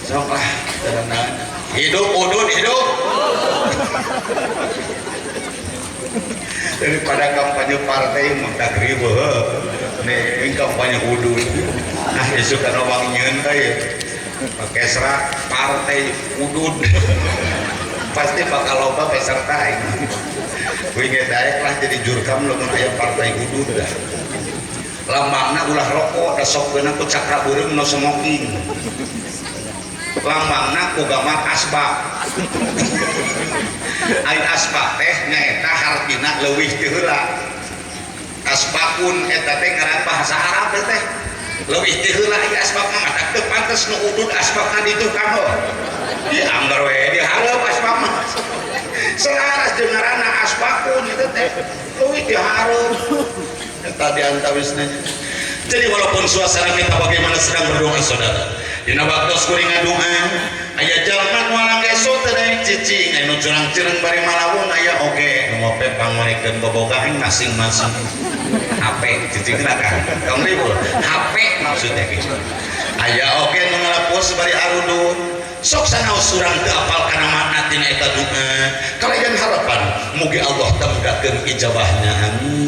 Sok lah hidup udud hidup. Daripada kampanye partai mah tak riweuh. Nih kampanye udud. Nah isuk kana wang nyeun teh orkestra partai udud. Pasti bakal loba peserta ini. Kuing ge daek lah jadi jurkam lamun aya partai udud dah. Lambangna ulah rokok da sok geuna ku cakra beureum no smoking. Lambangna ku gambar asbak. Ai asbak teh nyaeta hartina leuwih ti heula. Asbakun eta teh ngaran bahasa Arab teh. Leuwih ti heula ieu asbak mah matak teu pantes nu udud asbakna di tukang heuh. Di anggar we di hareup asbak mah. Selaras jeung ngaranna asbakun eta teh leuwih ti hareup. Eta di antawisna. Jadi walaupun suasana kita bagaimana sedang berdoa saudara, dina waktu kuring ngadoa aya jalma nu langgeso teu daek cicing, aya nu curang-cireng bari malawun aya oge nu ngope pangmarekeun bobogahan masing-masing. HP cicingna kan tong ribut HP maksudnya gitu. Aya oge nu ngalepus bari arudun. Sok sanaos urang teu apal kana makna tina eta doa. Kalayan harapan mugi Allah tembgakeun ijabahnya.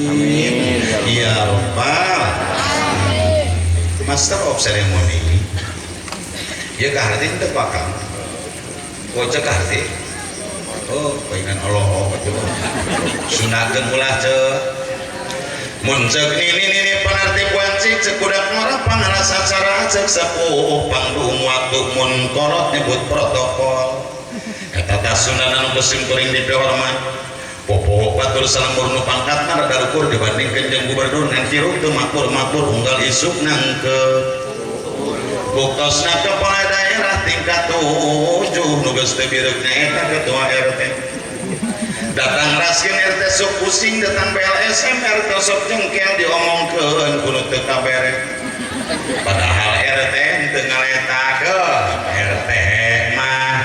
Amin. Ya rabbal. Master of ceremony. Ya kaharti teu pakang. Bocah kaharti. Oh, paingan Allah atuh. Sunahkeun ulah ceu. Mun ceuk nini-nini panarti wanci ceuk budak ngora pangalas acara ceuk sepuh pangdung waktu mun kolot nyebut protokol. Eta tah sunana nu kusim kuring dipihormat. Popoho batur salembur nu pangkat mah rada lukur dibandingkeun jeung gubernur ngan hirup teu makmur-makmur unggal isuk nangkeut. Buktosna kepala daerah tingkat 7 nu geus teu bireuk nyaeta ketua RT. Datang raskin RT sok pusing, datang BLSM RT sok jengkel diomongkeun kudu teu kabere. Padahal RT teu ngaletakeun, RT mah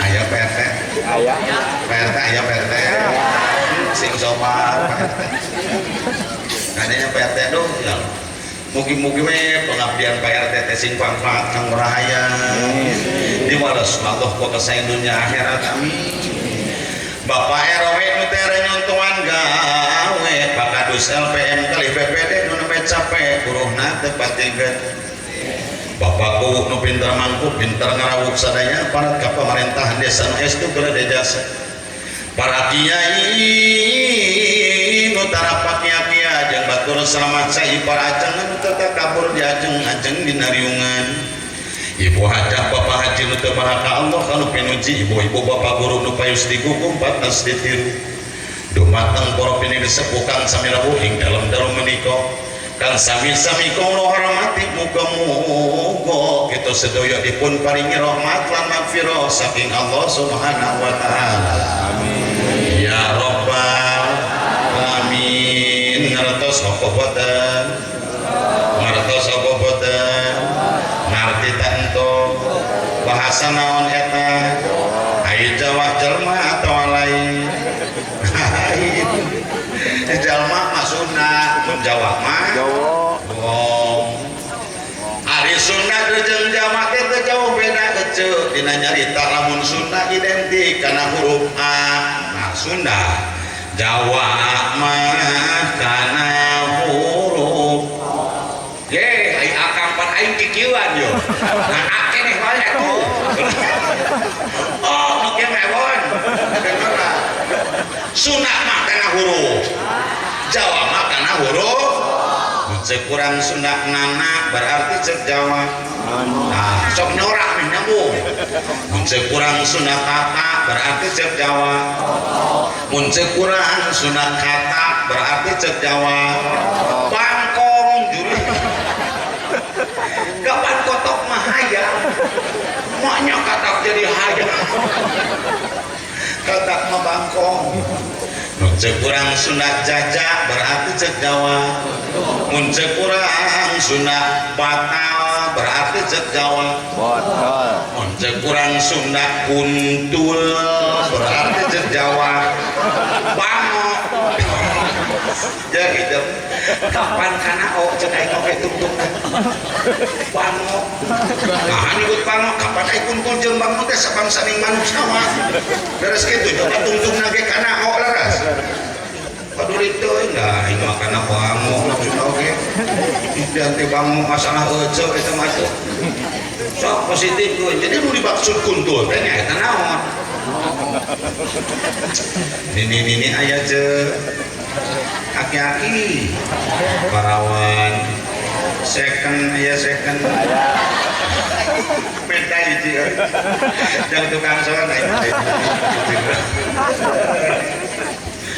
aya PRT. Aya. PRT aya PRT. Sing sopan PRT. Kadanya PRT duh ya. Mugi-mugi we pengabdian PRT teh sing pangkat kang rahaya. Diwales Allah ku kasaing dunya akhirat. Amin. Bapak RW nu teh nyontohan gawe, Pak Kadus LPM kalih BPD nu nembe capek buruhna teu patigeun. Bapak kuwu nu pintar mangku pintar ngarawuk sadaya aparat ka pamerintahan desa nu estu gede jasa. Para kiai nu tara pakia-kia jeung batur selamat sai para ajeng nu teu takabur diajeng-ajeng dina riungan. Ibu hajah bapak haji nu teu maha ka Allah kanu pinuji, ibu-ibu bapak guru nu payus digugu patnas ditiru. Dumateng para pinisepuh kang sami rawuh ing dalem-dalem menika. Kang sami-sami kula hormati muga-muga kita sedaya dipun paringi rahmat lan magfirah saking Allah Subhanahu wa taala. Amin. Ya rabbal alamin. Ngartos apa boten? Ngartos apa boten? Ngarti ta ento? Bahasa naon eta? Aya Jawa jelema atawa lain? Jalma mah Sunda, mun Jawa mah Jawa. Wong. Ari Sunda jeung Jawa teh teu jauh beda eceu dina nyarita lamun Sunda identik kana huruf A. Nah Sunda Jawa mah kana huruf Ye, ai akang pan aing kikieuan yo. Nah akeh wae atuh. Oh, nu kieu mewon. Sunda mah kana huruf Jawa mah kana huruf. Mun ceuk urang Sunda nana berarti ceuk Jawa. Nah, sok nyorak nih nyambung. Mun ceuk urang Sunda tata berarti ceuk Jawa. Mun ceuk urang Sunda kata berarti ceuk Jawa. Bangkong juri. Kapan kotok mah hayang. Maknya katak jadi hayang. Katak mah bangkong. Mun ceuk urang Sunda jajak berarti ceuk Jawa. Mun ceuk urang Sunda batal berarti ceuk Jawa. Botol. Mun ceuk urang Sunda kuntul berarti ceuk Jawa. Bango. Ya gitu. Kapan kana o cek aing oge tungtungna. Bango. Nah, ikut bango, kapan aing kuntul jeung bango teh sabangsaning manuk sawah. Beres kitu coba tungtungna ge kana o leres. Paduli teuing dah aing mah kana bango maksudna oge. Dan teh bango masalah euceu eta mah tuh. Sok positif tuh. Jadi nu dimaksud kuntul teh nya eta naon? Nini-nini aya je aki-aki parawan second aya second beda hiji euy. Jang tukang sound aya.